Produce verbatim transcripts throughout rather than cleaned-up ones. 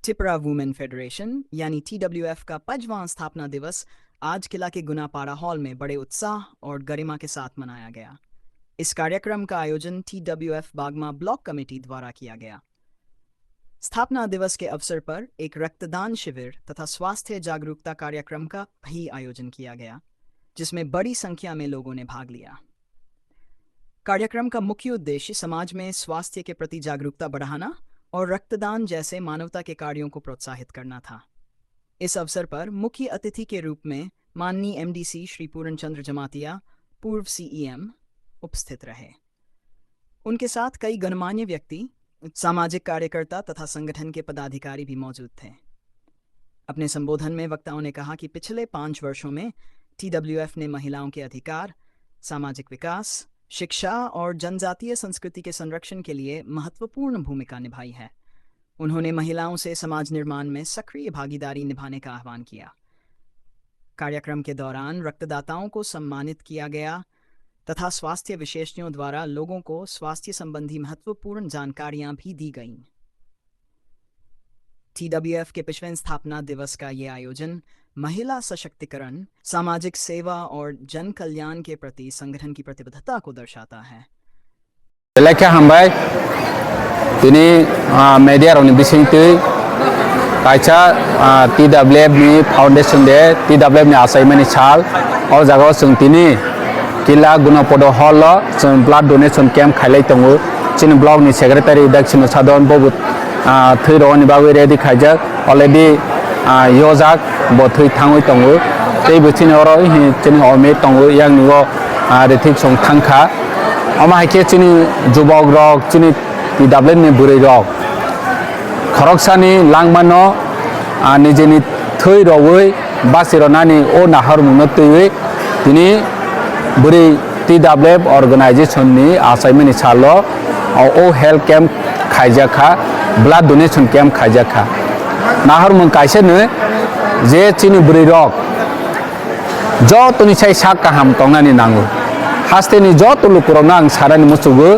Tipra women federation यानी टीडब्ल्यूएफ का पांचवां स्थापना दिवस आज किला के गुनापाड़ा हॉल में बड़े उत्साह और गरिमा के साथ मनाया गया। इस कार्यक्रम का आयोजन टीडब्ल्यूएफ बागमा ब्लॉक कमेटी द्वारा किया गया। स्थापना दिवस के अवसर पर एक रक्तदान शिविर तथा स्वास्थ्य जागरूकता कार्यक्रम का भी आयोजन किया गया, जिसमें बड़ी संख्या में लोगों ने भाग लिया। कार्यक्रम का मुख्य उद्देश्य समाज में स्वास्थ्य के प्रति जागरूकता बढ़ाना और रक्तदान जैसे मानवता के कार्यों को प्रोत्साहित करना था। इस अवसर पर मुख्य अतिथि के रूप में माननीय एमडीसी श्री पूरन चंद्र जमातिया, पूर्व सीईएम, उपस्थित रहे। उनके साथ कई गणमान्य व्यक्ति, सामाजिक कार्यकर्ता तथा संगठन के पदाधिकारी भी मौजूद थे। अपने संबोधन में वक्ताओं ने कहा कि पिछले पांच वर्षों में टीडब्ल्यूएफ ने महिलाओं के अधिकार, सामाजिक विकास, शिक्षा और जनजातीय संस्कृति के संरक्षण के लिए महत्वपूर्ण भूमिका निभाई है। उन्होंने महिलाओं से समाज निर्माण में सक्रिय भागीदारी निभाने का आह्वान किया। कार्यक्रम के दौरान रक्तदाताओं को सम्मानित किया गया तथा स्वास्थ्य विशेषज्ञों द्वारा लोगों को स्वास्थ्य संबंधी महत्वपूर्ण जानकारियां भी दी गईं। टीडब्ल्यूएफ के पचपन स्थापना दिवस का ये आयोजन महिला सशक्तिकरण, सामाजिक सेवा और जन कल्याण के प्रति संगठन की प्रतिबद्धता को दर्शाता है। Belai khe hambai. Tini, ah, media rokni bisingtwi kaisa, ah, T W F ni foundation day, T W F ni achaimani sal. O jagao chwng tini Kila Gunapodo hall o chwng blood donation camp khailai tongo. Chini block ni secretary Daksino Sadon bobo, ah, thwi rogoni bagwi ready khaijak. Already, ah, yojak, bo thwi thangwi tongo. Tei bo chini oro hi chini omi tongo, yang ni o, ah, rithik song thangkha. Omo hai khe chini jubok rok, chini T W F ni bwrwi rok khoroksani langmano, ah, nijini thwi rogwi basi rwnani o nahormungno twiwi tini bwrwi T W F organization ni achaimani salo o, o health camp khaijak kha, blood donation camp khaijak kha. Nahormung kaisa no je chini bwrwi rok jotoni sai sak kaham tongnani nango. Hasteni joto lukurokno ang sanani muchugo,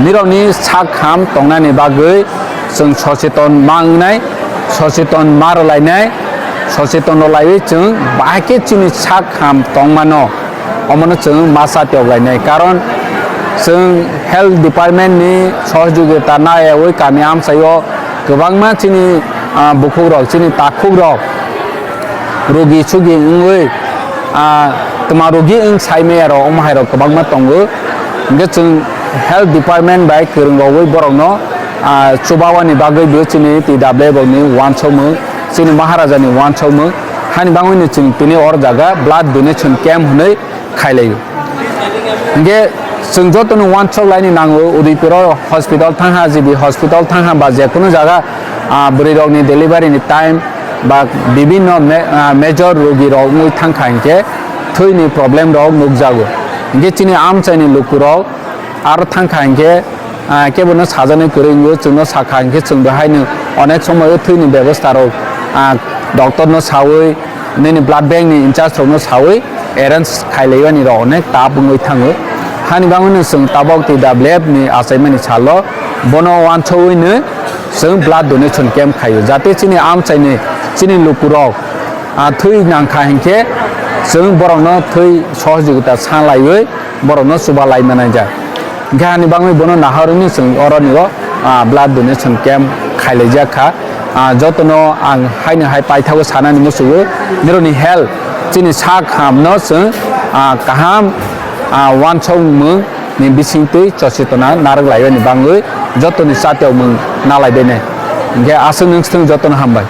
nirokni sak ham tongnani bagwi chwng socheton ma wngnai, socheton ma rwlainai, socheton rwlaiwi chwng bahai khe chini sak ham tongmano, omono chwng ma cha tiyok lainai. Karon chwng health department ni sohojogita nayawi kami amchaio kwbangma chini, ah, bukhukrok, chini takhukrok, rugi sugi wngwi, ah, twma rugi wng sai maya rok, omo hai rok kwbangma tongo. Hwnkhe chwng health department bai kwrwng rogwi borokno, ah, chubawani bagwi bo chini T W F ni uansukmung, chini Maharaja ni uansukmung, hani bagwino chwng tini oro jaga blood donation camp hwnwi khailaio. Hingke chwng jotono uansuk laini nango, Udaipuro hospital thangha, G B hospital thangha, ba je kunu jaga, ah, bwrwi rokni delivery ni time ba bibinno me-, ah, major rogi rok wngwi thangkha hingke thwini problem rok nukjago. Hingke chini amchaini lukurok aro thangkha hingke, ah, kebono sajani kwrwi wngwi chwngno sakha hingke chwngbo haino onek somoio thwini bebosta rok, ah, doctor no sawi, nini blood bank ni in charge rokno sawi arrange khailaimani rok onek tap wngwi thango. Hani bagwino chwng tabok T W F ni achaimani salo bono uansugwino chwng blood donation camp khaio, jate chini amchaini, chini lukurok, ah, thwi nangkha hinkhe chwng borokno thwi sohojogita sa laiwi borokno chuba lai manai jak. Hingke hani bagwi bono nahorwi chwng oroni o, ah, blood donation camp khailaijak kha. Ah, jotono ang haino hai paithago sanani muchugo, nironi health, chini sak hamno chwng, ah, kaham, ah, uansukmung ni bisingtwi chositona narwk laibani bagwi jotoni chatiyokmung nalaibainai. Hingke aswk nwng swthwng jotono hambai.